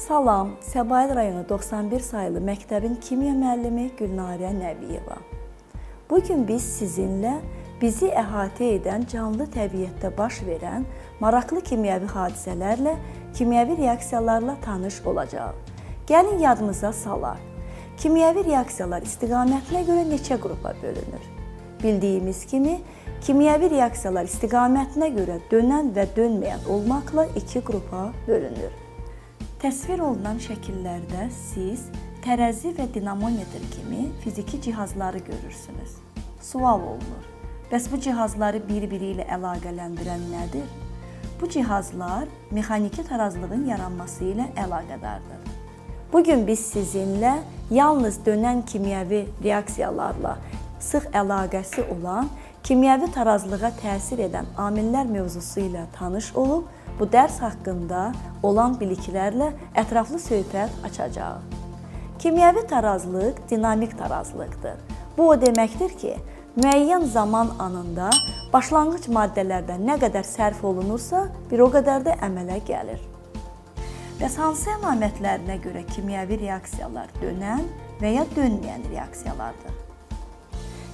Salam, Səbail rayonu 91 sayılı məktəbin kimya müəllimi Gülnarə Nəbiyeva. Bugün biz sizinlə bizi əhatə edən canlı təbiətdə baş verən maraqlı kimyəvi hadisələrlə, kimyəvi reaksiyalarla tanış olacağıq. Gəlin yadımıza salaq. Kimyəvi reaksiyalar istiqamətinə görə neçə qrupa bölünür? Bildiyimiz kimi, kimyəvi reaksiyalar istiqamətinə görə dönən və dönməyən olmaqla iki qrupa bölünür. Təsvir olunan şəkillərdə siz tərəzi və dinamometr kimi fiziki cihazları görürsünüz. Sual olunur. Bəs bu cihazları bir-biri ilə əlaqələndirən nədir? Bu cihazlar mexaniki tarazlığın yaranması ilə əlaqədardır. Bugün biz sizinlə yalnız dönən kimyəvi reaksiyalarla sıx əlaqəsi olan kimyəvi tarazlığa təsir edən amillər mövzusu ilə tanış olub, bu dərs haqqında olan biliklərlə ətraflı söhbət açacağıq. Kimyəvi tarazlıq dinamik tarazlıqdır. Bu o deməkdir ki, müəyyən zaman anında başlanğıc maddələrdən nə qədər sərf olunursa, bir o qədər də əmələ gəlir. Bəs hansı əlamətlərinə görə kimyəvi reaksiyalar dönən və ya dönməyən reaksiyalardır?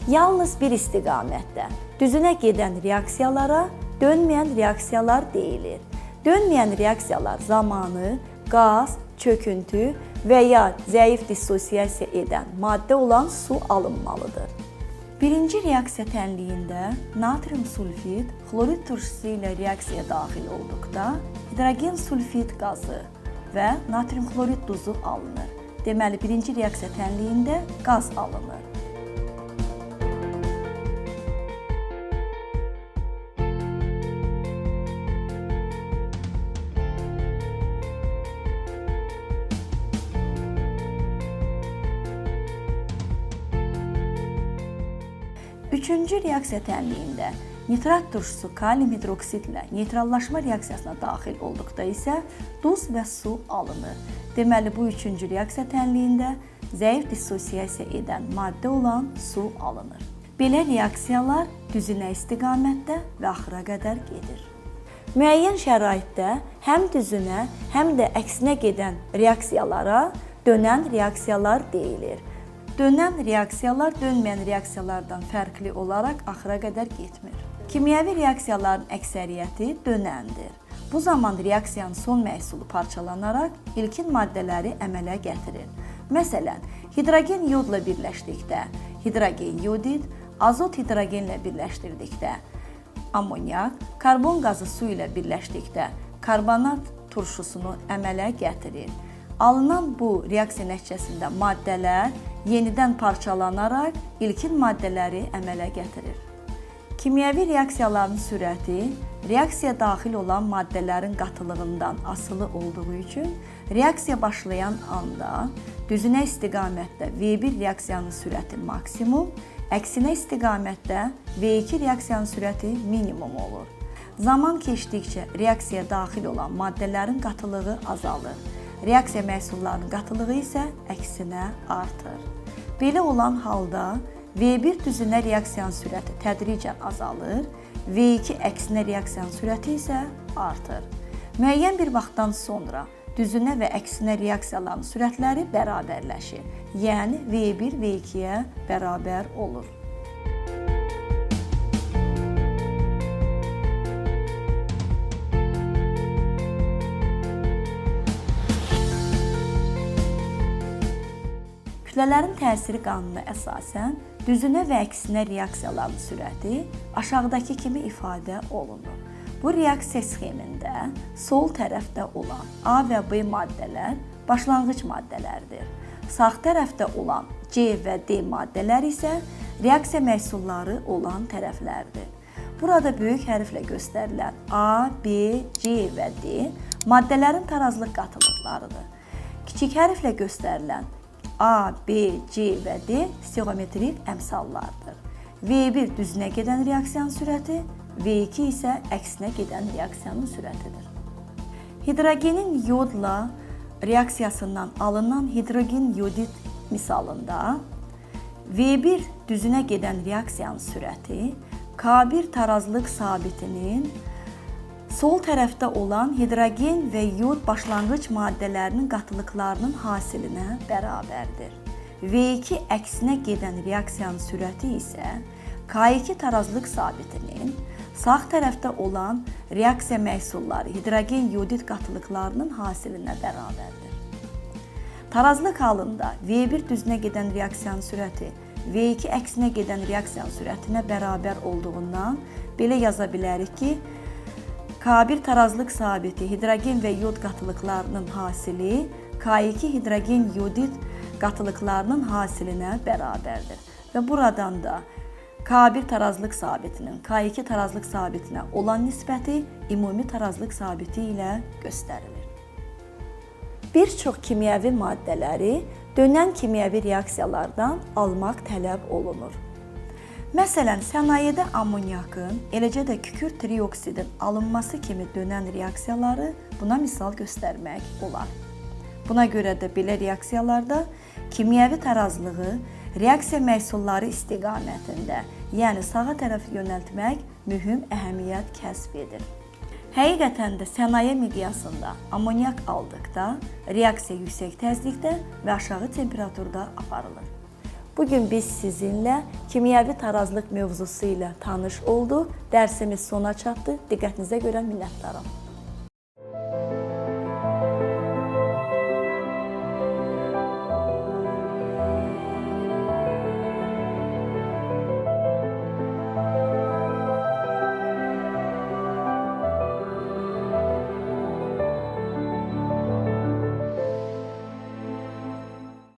Yalnız bir istiqamətdə düzünə gedən reaksiyalara dönməyən reaksiyalar deyilir. Dönməyən reaksiyalar zamanı qaz, çöküntü və ya zəif dissosiasiya edən maddə olan su alınmalıdır. Birinci reaksiya tənliyində natrium sulfid xlorid turşusu ilə reaksiyaya daxil olduqda hidrogen sulfid qazı və natrium xlorid duzu alınır. Deməli, birinci reaksiya tənliyində qaz alınır. Üçüncü reaksiya tənliyində nitrat turşusu kalium hidroksidlə neytrallaşma reaksiyasına daxil olduqda isə duz və su alınır. Deməli, bu üçüncü reaksiya tənliyində zəif dissosiasiya edən maddə olan su alınır. Belə reaksiyalar düzünə istiqamətdə və axıra qədər gedir. Müəyyən şəraitdə həm düzünə, həm də əksinə gedən reaksiyalara dönən reaksiyalar deyilir. Dönən reaksiyalar dönməyən reaksiyalardan fərqli olaraq axıra qədər getmir. Kimyəvi reaksiyaların əksəriyyəti dönəndir. Bu zaman reaksiyanın son məhsulu parçalanaraq ilkin maddələri əmələ gətirir. Məsələn, hidrogen yodla birləşdikdə hidrogen yodid, azot hidrogenlə birləşdirdikdə amonyak, karbon qazı su ilə birləşdikdə karbonat turşusunu əmələ gətirir. Alınan bu reaksiya nəticəsində maddələr yenidən parçalanaraq ilkin maddələri əmələ gətirir. Kimyəvi reaksiyaların sürəti reaksiya daxil olan maddələrin qatılığından asılı olduğu üçün reaksiya başlayan anda düzünə istiqamətdə V1 reaksiyanın sürəti maksimum, əksinə istiqamətdə V2 reaksiyanın sürəti minimum olur. Zaman keçdikcə reaksiyaya daxil olan maddələrin qatılığı azalır. Reaksiya məhsullarının qatılığı isə əksinə artır. Belə olan halda V1 düzünə reaksiyanın sürəti tədricən azalır, V2 əksinə reaksiyanın sürəti isə artır. Müəyyən bir vaxtdan sonra düzünə və əksinə reaksiyaların sürətləri bərabərləşir. Yəni V1 V2-yə bərabər olur. Kütlələrin təsiri qanununa əsasən düzünə və əksinə reaksiyaların sürəti aşağıdakı kimi ifadə olunur. Bu reaksiya sxemində sol tərəfdə olan A və B maddələr başlanğıc maddələrdir. Sağ tərəfdə olan C və D maddələr isə reaksiya məhsulları olan tərəflərdir. Burada böyük hərflə göstərilən A, B, C və D maddələrin tarazlıq qatılıqlarıdır. Kiçik hərflə göstərilən A, B, C və D stereometrik əmsallardır. V1 düzünə gedən reaksiyanın sürəti, V2 isə əksinə gedən reaksiyanın sürətidir. Hidrogenin yodla reaksiyasından alınan hidrogen yodid misalında V1 düzünə gedən reaksiyanın sürəti K1 tarazlıq sabitinin sol tərəfdə olan hidrogen və yod başlanğıc maddələrinin qatılıqlarının hasilinə bərabərdir. V2 əksinə gedən reaksiyanın sürəti isə K2 tarazlıq sabitinin sağ tərəfdə olan reaksiya məhsulları hidrogen yodid qatılıqlarının hasilinə bərabərdir. Tarazlıq halında V1 düzünə gedən reaksiyanın sürəti V2 əksinə gedən reaksiyanın sürətinə bərabər olduğundan belə yaza bilərik ki, K1 tarazlıq sabiti hidrogen və yod qatılıqlarının hasili K2 hidrogen yodid qatılıqlarının hasilinə bərabərdir. Və buradan da K1 tarazlıq sabitinin K2 tarazlıq sabitinə olan nisbəti ümumi tarazlıq sabiti ilə göstərilir. Bir çox kimyəvi maddələri dönən kimyəvi reaksiyalardan almaq tələb olunur. Məsələn, sənayedə amonyakın, eləcə də kükürt trioksidin alınması kimi dönən reaksiyaları buna misal göstərmək olar. Buna görə də belə reaksiyalarda kimyəvi tarazlığı reaksiya məhsulları istiqamətində, yəni sağa tərəf yönəltmək mühüm əhəmiyyət kəsb edir. Həqiqətən də sənaye miqyasında amonyak aldıqda reaksiya yüksək təzyiqdə və aşağı temperaturda aparılır. Bu gün biz sizinlə kimyəvi tarazlıq mövzusu ilə tanış olduq. Dərsimiz sona çatdı. Diqqətinizə görə minnətdaram.